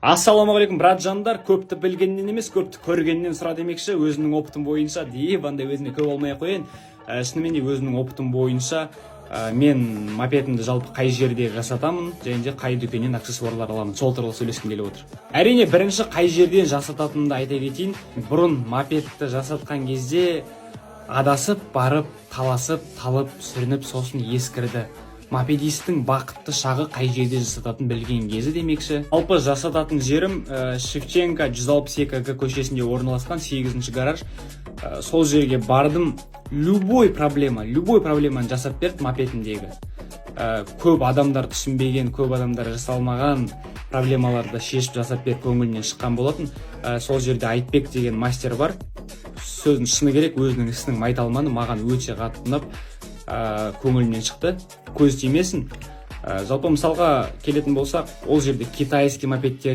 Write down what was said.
Ассалаумағалейкум, брат жандар! Көпті білгеннен емес, көпті көргеннен сұра демекші, өзімнің опытым бойынша деп, андай өзіме көп алмай ақ қояйын. Шынымен де өзімнің опытым бойынша мен мопедімді жалпы қай жерде жасатамын және де қай дүкеннен аксессуарлар аламын, сол туралы сөйлескім келіп отыр. Әрине, бірінші қай жерден жасататынымды айта кетейін. Бұрын мопедті жасатқан кезде адасып барып, таласып, талып, сүрініп, сосын ескірді. Мопедисттің бақытты шағы қай жерде жасататынын білген кезі демекші, жалпы жасататын жерім Шевченко 162 г көшесінде орналасқан 8 гараж. Сол жерге бардым, любой проблема, любой проблеманы жасап берді мопедімдегі. Көп адамдар түсінбеген, көп адамдар жасалмаған проблемаларды шешіп, жасап беріп, көңілінен шыққан болатын. Сол жерде Айтбек деген мастер бар. Сөздің шыны керек, өзінің ісінің майталманы, маған өте қатты ұнап, көңілімнен шықты, көз тимесін. Жалпы мысалға келетін болсақ, ол жерде китайский мопедтер